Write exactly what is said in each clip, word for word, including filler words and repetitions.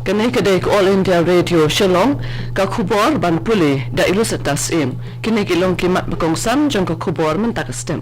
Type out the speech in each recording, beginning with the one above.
Kane ka dei ka All India Radio Shillong, ka khubor ban pule da Ilusata Syiem. Kine ki long ki mat ba kongsan jong ka khubor mynta ka step.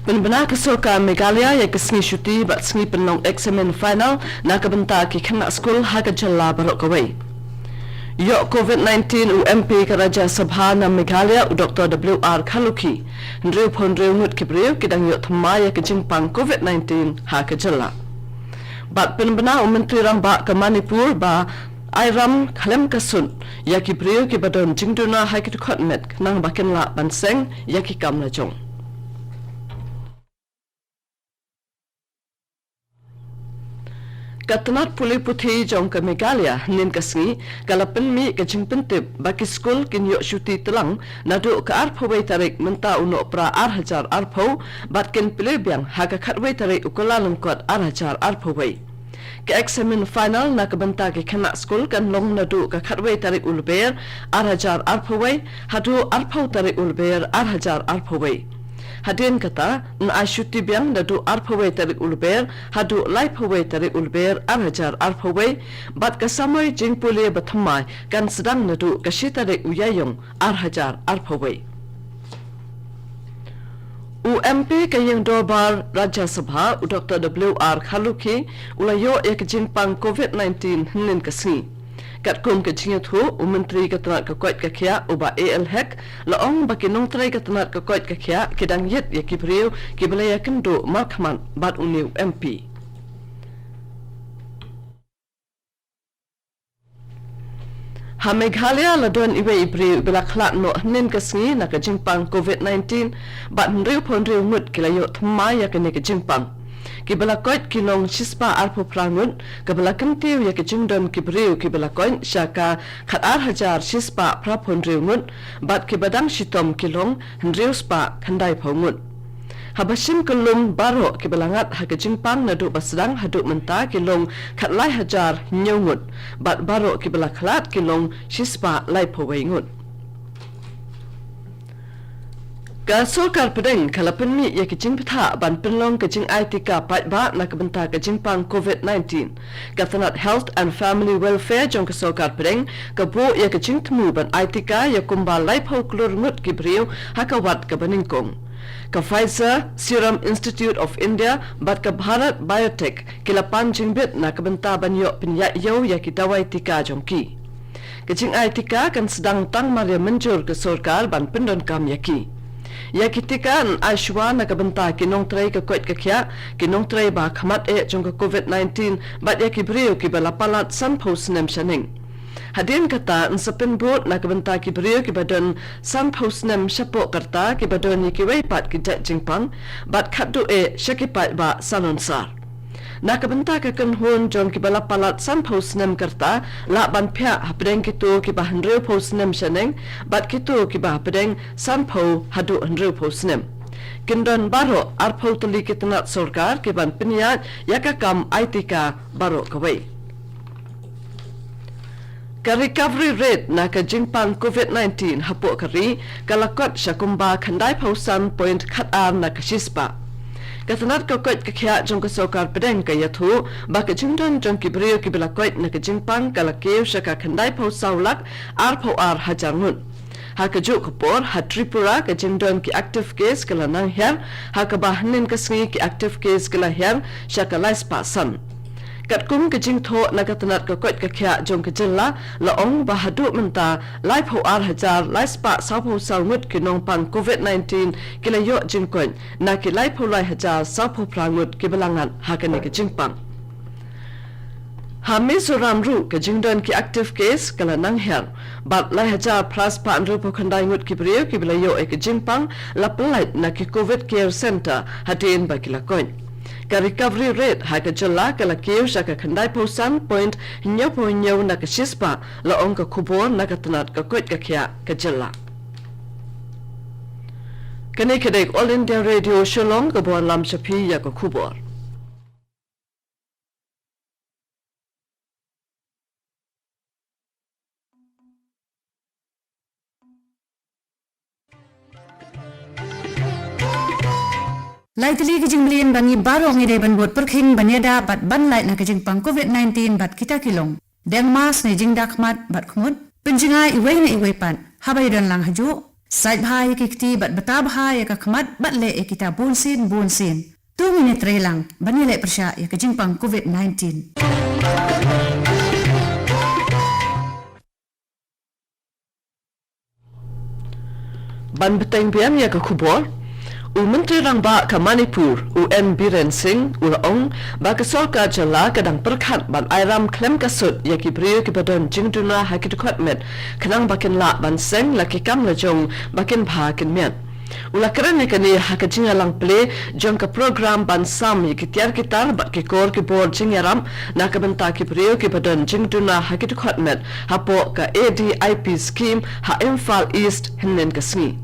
Pynbna ka sorkar Meghalaya ïa ka sngi shuti bad sngi pynlong eksamin final na ka bynta ki khynnah skul ha ka jylla baroh kawei. Ïoh covid nineteen u M P ka Rajya Sabha na Meghalaya u Doctor W R Kharlukhi. Hynriewphew hynriew ngut ki briew ki dang ïoh thymmai ïa ka jingpang covid nineteen ha ka jylla. Bad pynbna u Myntri Rangbah ka Manipur Bah Iram Khalem Kasut ïa ki briew kiba don jingduna ha ki dkhot met khnang ba kin lah ban seng ïa ki kam lajong. Ka tnat pule puthi jong ka Meghalaya hynnin ka sngi ka la pynmih ka jingpyntip ba ki skul kin ïoh shuti tlang naduh ka arphew wei tarik mynta u Nohprah ar hajar arphew bad kin plie biang ha ka khatwei tarik u Kyllalyngkot ar hajar arphew wei. Ka eksamin final na ka bynta ki khynnah skul kan long naduh ka khatwei tarik u Lber ar hajar arphew wei haduh arphew tarik u Lber ar hajar arphew wei. Hadien kata, yn ai shuti biang naduh arphew wei tarik u Lber haduh laiphew wei tarik u Lber ar hajar arphew wei bad ka samoi jingpule ba thymmai kan sdang naduh ka shi tarik u Ïaïong ar hajar arphew wei. U M P ka ïing dorbar Rajya Sabha u Doctor W R Kharlukhi u la ïoh ïa ka jingpang covid nineteen hynnin ka sngi. Katkum ka jingïathuh u Myntri ka tnat ka koit ka khiah u Bah A L Hek la ong ba ki nongtrei ka tnat ka koit ka khiah ki dang ïit ïa ki briew kiba la ïakynduh markhmat bad une u M P. Ha Meghalaya la don iwei i briew iba la khlad noh hynnin ka sngi na ka jingpang covid nineteen bad hynriewphew hynriew ngut ki la ïoh thymmai ïa kane ka jingpang. Kiba la koit ki long shispah arphew phra ngut, kaba la kyntiew ïa ka jingdon ki briew kiba la koit sha ka khat ar hajar shispah phraphew hynriew ngut bad kiba dang shitom ki long hynriew spah khyndaiphew ngut. Haba shim kyllum baroh kiba la ngat ha ka jingpang naduh ba sdang haduh mynta ki long khatlai hajar hynñiew ngut bad baroh kiba la khlad ki long shispah laiphew wei ngut. Ka sorkar pdeng ka la pynmih ïa ka jingbthah ban pynlong ka jingai tika paidbah na ka bynta ka jingpang covid nineteen. Ka tnat Health and Family Welfare jong ka sorkar pdeng ka buh ïa ka jingthmu ban ai tika ïa kumba laiphew klur ngut ki briew ha ka wat kaba nyngkong. Ka Pfizer, Serum Institute of India bad ka Bharat Biotech ki la pan jingbit na ka bynta ban ïoh pynïaid ïew ïa ki dawai tika jong ki. Ka jingai tika kan sdang tang mar ïa mynjur ka sorkar ban pyndonkam ïa ki. Ïa ki tika yn ai shuwa na ka bynta ki nongtrei ka koit ka khiah, ki nongtrei ba khmat eh jong ka covid nineteen bad ïa ki briew kiba la palat sanphew snem shaneng. Hadien kata yn sa pynbud na ka bynta ki briew kiba don sanphew snem shapoh ka rta kiba don ïa kiwei pat ki jait jingpang bad khatduh eh sha ki paidbah salonsar. Na ka bynta ka kynhun jong kiba la palat sanphew snem ka rta lah ban phiah hapdeng kito kiba hynriewphew snem shaneng bad kito kiba hapdeng sanphew haduh hynriewphew snem. Kin don baroh arphew tylli ki tnat sorkar kiban pynïaid ïa ka kam ai tika baroh kawei. Ka recovery rate na ka jingpang covid nineteen hapoh ka ri ka la kot sha kumba khyndaiphew san point khatar na ka shispah. Ka tnat ka koit ka khiah jong ka sorkar pdeng ka ïathuh ba ka jingdon jong ki briew kiba la koit na ka jingpang ka la kiew sha ka khyndaiphew saw lak arphew ar hajar ngut. Ha kajuh ka por ha Tripura ka jingdon ki active case ka la nang hiar, ha kaba hynnin ka sngi ki active case ka la hiar sha ka laispah san. Katkum ka jingthoh na ka tnat ka koit ka khiah jong ka jylla la ong ba haduh mynta laiphew ar hajar laispah sawphew saw ngut ki nongpang covid nineteen ki la ïoh jingkoit na ki laiphew lai hajar sawphew phra ngut kiba la ngat ha kane ka jingpang. Ha Mizoram ruh ka jingdon ki active case ka la nang hiar bad lai hajar phra spah hynriewphew khyndai ngut ki briew kiba la ïoh ïa ka jingpang la pyllait na ki covid care centre hadien ba ki la koit. Ka recovery rate ha ka jylla ka la kiew sha ka khyndaiphew san point hynñiewphew hynñiew na ka shispah, la ong ka khubor na ka tnat ka koit ka khiah ka jylla. Kane ka dei ka All India Radio Shillong kaba wanlam sha phi ïa ka khubor. Lai tylli ki jingmlien ba ngi baroh ngi dei ban bud pyrkhing ban ïada bad ban lait na ka jingpang covid nineteen bad kita ki long: deng mask ne jingda khmat bad khmut, pynjngai iwei na iwei pat haba ïadon lang hajuh, sait bha ïa ki kti bad bata bha ïa ka khmat bad leh ïa kita bunsien bunsien. To ngin ïatreilang ban ïaleh pyrshah ïa ka jingpang covid nineteen. Ban bteng biang ïa ka khubor, u Myntri Rangbah ka Manipur, u N Biren Singh, u la ong ba ka sorkar jylla ka dang pyrkhat ban airam khlem ka sut ïa ki briew kiba don jingduna ha ki dkhot met, khnang ba kin lah ban seng la ki kam la jong ba kin bha kin miat. U la kren ïa kane ha ka jingïalang plie jong ka program ban sam ïa ki tiar ki tar bad ki kor ki bor jingïarap na ka bynta ki briew kiba don jingduna ha ki dkhot met hapoh ka A D I P scheme ha Imphal East hynnin ka sngi.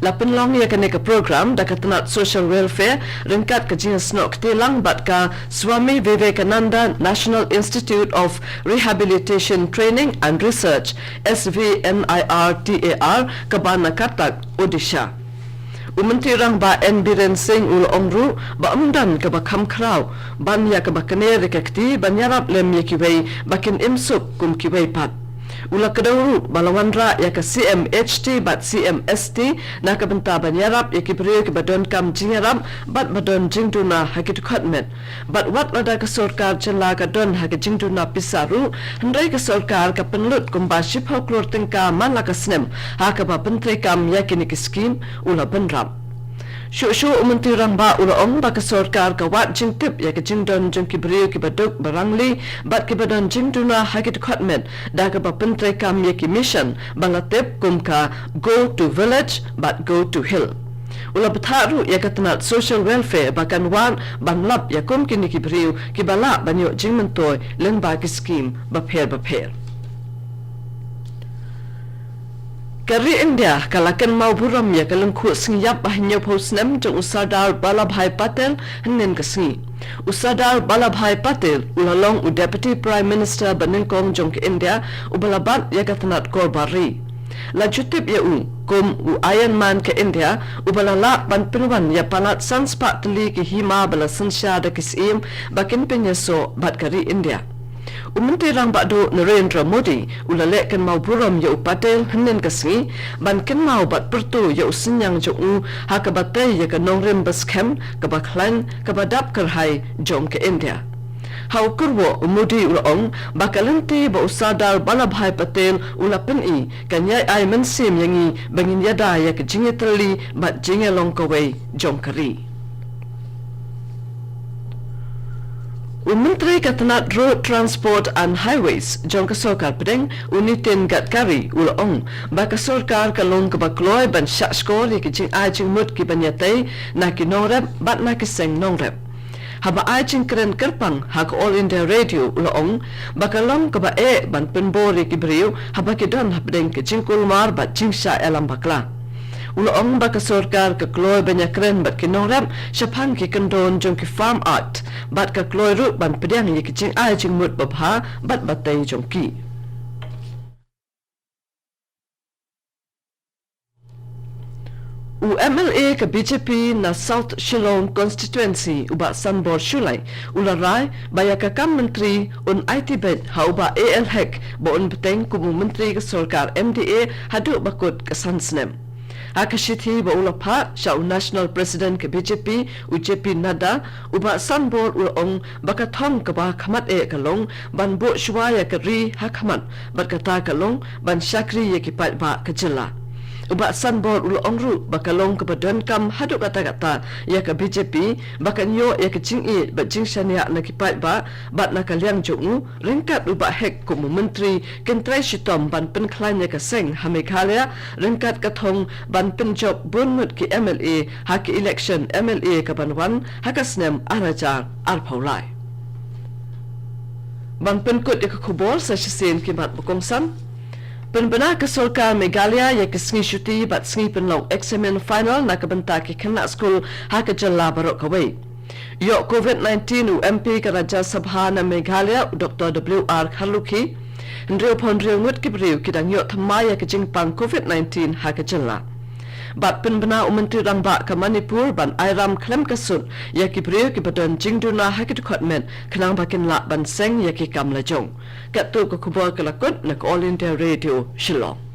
La pynlong ïa kane ka program da ka tnat Social Welfare ryngkat ka jingïasnoh kti lang bad ka Swami Vivekananda National Institute of Rehabilitation Training and Research, S V N I R T A R, kaba na Cuttack, Odisha. U Myntri Rangbah N Biren Singh u la ong ruh ba ym don kaba kham khraw ban ïa kaba kner ïa ka kti ban ïarap lem ïa kiwei ba kin im suk kum kiwei pat. U la kdew ruh ba la wanrah ïa ka C M H T bad C M S T na ka bynta ban ïarap ïa ki briew kiba donkam jingïarap bad ba don jingduna ha ki dkhot met. Bad wat lada ka sorkar jylla ka don ha ka jingduna pisa ruh, hynrei ka sorkar ka pynlut kumba shiphew klur tyngka man la ka snem ha kaba pyntreikam ïa kine ki skim, u la bynrap. Shuh shuh u Myntri Rangbah u la ong ba ka sorkar ka wad jingtip ïa ka jingdon jong ki briew kiba duk ba rangli bad kiba don jingduna ha ki dkhot met da kaba pyntreikam ïa ki mission ba la tip kum ka Go to Village bad Go to Hill. U la bthah ruh ïa ka tnat Social Welfare ba kan wad ban lap ïa kum kine ki briew kiba lah ban ïoh jingmyntoi lyngba ki skim bapher bapher. Ka ri India ka la kynmaw burom ïa ka lyngkhuh sngi ïap ba hynñiewphew snem jong u Sardar Vallabhbhai Patel hynnin ka sngi. U Sardar Vallabhbhai Patel u la long u Deputy Prime Minister ba nyngkong jong ka India uba la bat ïa ka tnat kor bar ri. La ju tip ïa u kum u Iron Man ka India uba la lah ban pynwan ïa palat san spah tylli ki hima ba la synshar da ki syiem ba kin pynïasoh bad ka ri India. U Myntri Rangbah Duh Narendra Modi u la leh kynmaw burom ïa u Patel hynnin ka sngi ban kynmaw bad pyrto ïa u synñiang jong u ha kaba tei ïa ka nongrim ba skhem, kaba khlaiñ, kaba dap kyrhai jong ka India. Ha u kyrwoh, u Modi u la ong ba ka lynti ba u Sardar Vallabhbhai Patel u la pyni kan ïai ai mynsiem ïa ngi ba ngin ïada ïa ka jingïatylli bad jingïalong kawei jong ka ri. U Myntri ka tnat Road Transport and Highways jong ka Sorkar Pdeng, u Nitin Gadkari, u la ong ba ka sorkar ka long kaba kloi ban shahshkor ïa ki jingai jingmut kiban ïatei na ki nongrep bad na ki seng nongrep. Haba ai jingkren kyrpang ha ka All India Radio, u la ong ba ka long kaba eh ban pynbor ïa ki briew haba ki don hapdeng ka jingkulmar bad jingshah ïalam bakla. U la ong ba ka sorkar ka kloi ban ïakren bad ki nongrep shaphang ki kyndon jong ki Farm Act bad ka kloi ruh ban pdiang ïa ki jingai jingmut babha bad batei jong ki. U M L A ka B J P na South Shillong Constituency, u Bah Sanbor Shullai, u la rai ba ïa ka kam myntri un aiti beit ha u Bah A L Hek ba un bteng kum u myntri ka sorkar M D A haduh ba kut ka san snem. Ha ka shithi ba u la phah sha u National President ka B J P, u J P Nadda, u Bah Sanbor u la ong ba ka thong kaba khmat eh ka long ban buh shuwa ïa ka ri ha khmat, bad kata ka long ban shakri ïa ki paidbah ka jylla. U Bah Sanbor u la ong ruh ba ka long kaba donkam haduh katta katta ïa ka B J P ba kan ïoh ïa ka jingïeit bad jingshaniah na ki paidbah, bad na ka liang jong u, ryngkat u Bah Hek kum u myntri, kin trei shitom ban pynkhlaiñ ïa ka seng ha Meghalaya ryngkat ka thong ban pynjop bun ngut ki M L A ha ki election M L A kaban wan ha ka snem ar hajar arphew lai. Ban pynkut ïa ka khubor sa shisien ki mat ba kongsan. Pynbna ka sorkar Meghalaya ïa ki sngi shuti bad sngi pynlong eksamin final na ka bynta ki khynnah skul ha ka jylla baroh kawei. Ïoh covid nineteen u M P ka Rajya Sabha na Meghalaya, u Doctor W R Kharlukhi. Hynriewphew hynriew ngut ki briew ki dang ïoh thymmai ïa ka jingpang covid nineteen ha ka jylla. Bad pynbna u Myntri Rangbah ka Manipur ban airam khlem ka sut ïa ki briew kiba don jingduna ha ki dkhot met khnang ba kin lah ban seng ïa ki kam lajong. Katto ka khubor ka la kut na ka All India Radio Shillong.